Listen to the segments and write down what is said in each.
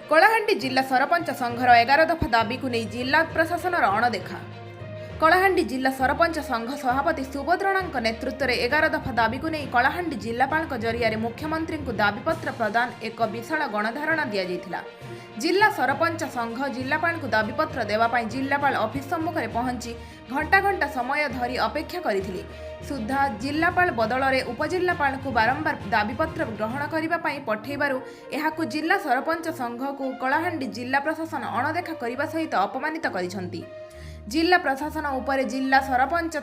କଳାହାଣ୍ଡି ଜିଲ୍ଲା ସରପଞ୍ଚ ସଂଘର 11 ଦଫା ଦାବିକୁ ନେଇ ଜିଲ୍ଲା ପ୍ରଶାସନର ଅଣଦେଖା। କଳାହାଣ୍ଡି ଜିଲ୍ଲା ସରପଞ୍ଚ ସଂଘ ସଭାପତି ସୁବୋଧ ରଣାଙ୍କ ନେତୃତ୍ୱରେ 11 ଦଫା ଦାବିକୁ ନେଇ କଳାହାଣ୍ଡି ଜିଲ୍ଲାପାଳଙ୍କ ଜରିଆରେ ମୁଖ୍ୟମନ୍ତ୍ରୀଙ୍କୁ ଦାବିପତ୍ର ପ୍ରଦାନ ଏକ ବିଶାଳ ଗଣଧାରଣା ଦିଆଯାଇଥିଲା। ଜିଲ୍ଲା ସରପଞ୍ଚ ସଂଘ ଜିଲ୍ଲାପାଳଙ୍କୁ ଦାବିପତ୍ର ଦେବା ପାଇଁ ଜିଲ୍ଲାପାଳ ଅଫିସ ସମ୍ମୁଖରେ ପହଞ୍ଚି ଘଣ୍ଟା ଘଣ୍ଟା ସମୟ ଧରି ଅପେକ୍ଷା କରିଥିଲେ ସୁଦ୍ଧା ଜିଲ୍ଲାପାଳ ବଦଳରେ ଉପଜିଲ୍ଲାପାଳଙ୍କୁ ବାରମ୍ବାର ଦାବିପତ୍ର ଗ୍ରହଣ କରିବା ପାଇଁ ପଠାଇବାରୁ ଏହାକୁ ଜିଲ୍ଲା ସରପଞ୍ଚ ସଂଘକୁ କଳାହାଣ୍ଡି ଜିଲ୍ଲା ପ୍ରଶାସନ ଅଣଦେଖା କରିବା ସହିତ ଅପମାନିତ କରିଛନ୍ତି। ଜିଲ୍ଲା ପ୍ରଶାସନ ଉପରେ ଜିଲ୍ଲା ସରପଞ୍ଚ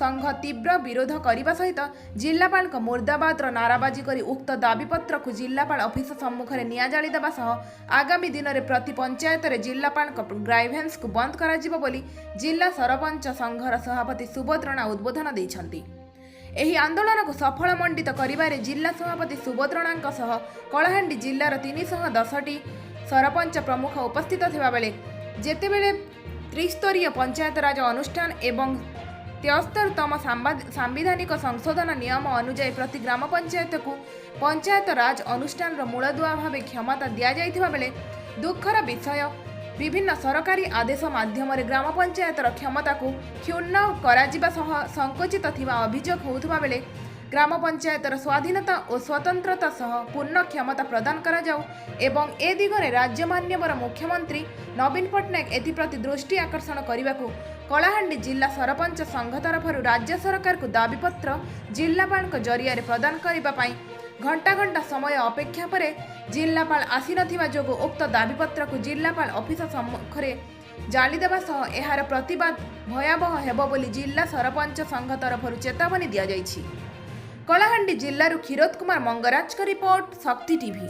ସଂଘ ତୀବ୍ର ବିରୋଧ କରିବା ସହିତ ଜିଲ୍ଲାପାଳଙ୍କ ମୁର୍ଦାବାଦର ନାରାବାଜି କରି ଉକ୍ତ ଦାବିପତ୍ରକୁ ଜିଲ୍ଲାପାଳ ଅଫିସ ସମ୍ମୁଖରେ ନିଆଁ ଜାଳିଦେବା ସହ ଆଗାମୀ ଦିନରେ ପ୍ରତି ପଞ୍ଚାୟତରେ ଜିଲ୍ଲାପାଳଙ୍କ ଗ୍ରାଇଭେନ୍ସକୁ ବନ୍ଦ କରାଯିବ ବୋଲି ଜିଲ୍ଲା ସରପଞ୍ଚ ସଂଘର ସଭାପତି ସୁବୋଧ ରଣା ଉଦ୍ବୋଧନ ଦେଇଛନ୍ତି। ଏହି ଆନ୍ଦୋଳନକୁ ସଫଳ ମଣ୍ଡିତ କରିବାରେ ଜିଲ୍ଲା ସଭାପତି ସୁବୋଧ ରଣାଙ୍କ ସହ କଳାହାଣ୍ଡି ଜିଲ୍ଲାର 310ଟି ସରପଞ୍ଚ ପ୍ରମୁଖ ଉପସ୍ଥିତ ଥିବାବେଳେ, ଯେତେବେଳେ ତ୍ରିସ୍ତରୀୟ ପଞ୍ଚାୟତରାଜ ଅନୁଷ୍ଠାନ ଏବଂ 73ତମ ସାମ୍ବିଧାନିକ ସଂଶୋଧନ ନିୟମ ଅନୁଯାୟୀ ପ୍ରତି ଗ୍ରାମ ପଞ୍ଚାୟତକୁ ପଞ୍ଚାୟତ ରାଜ ଅନୁଷ୍ଠାନର ମୂଳଦୁଆ ଭାବେ କ୍ଷମତା ଦିଆଯାଇଥିବା ବେଳେ, ଦୁଃଖର ବିଷୟ ବିଭିନ୍ନ ସରକାରୀ ଆଦେଶ ମାଧ୍ୟମରେ ଗ୍ରାମ ପଞ୍ଚାୟତର କ୍ଷମତାକୁ କ୍ଷୁଣ୍ଣ କରାଯିବା ସହ ସଂକୁଚିତ ଥିବା ଅଭିଯୋଗ ହେଉଥିବା ବେଳେ, ଗ୍ରାମ ପଞ୍ଚାୟତର ସ୍ୱାଧୀନତା ଓ ସ୍ୱତନ୍ତ୍ରତା ସହ ପୂର୍ଣ୍ଣ କ୍ଷମତା ପ୍ରଦାନ କରାଯାଉ ଏବଂ ଏ ଦିଗରେ ରାଜ୍ୟ ମାନ୍ୟବର ମୁଖ୍ୟମନ୍ତ୍ରୀ ନବୀନ ପଟ୍ଟନାୟକ ଏଥିପ୍ରତି ଦୃଷ୍ଟି ଆକର୍ଷଣ କରିବାକୁ କଳାହାଣ୍ଡି ଜିଲ୍ଲା ସରପଞ୍ଚ ସଂଘ ତରଫରୁ ରାଜ୍ୟ ସରକାରକୁ ଦାବିପତ୍ର ଜିଲ୍ଲାପାଳଙ୍କ ଜରିଆରେ ପ୍ରଦାନ କରିବା ପାଇଁ ଘଣ୍ଟା ଘଣ୍ଟା ସମୟ ଅପେକ୍ଷା ପରେ ଜିଲ୍ଲାପାଳ ଆସିନଥିବା ଯୋଗୁଁ ଉକ୍ତ ଦାବିପତ୍ରକୁ ଜିଲ୍ଲାପାଳ ଅଫିସ ସମ୍ମୁଖରେ ଜାଳିଦେବା ସହ ଏହାର ପ୍ରତିବାଦ ଭୟାବହ ହେବ ବୋଲି ଜିଲ୍ଲା ସରପଞ୍ଚ ସଂଘ ତରଫରୁ ଚେତାବନୀ ଦିଆଯାଇଛି। କଳାହାଣ୍ଡି ଜିଲ୍ଲାରୁ କ୍ଷୀରୋଦ କୁମାର ମଙ୍ଗରାଜଙ୍କ ରିପୋର୍ଟ, ଶକ୍ତି ଟିଭି।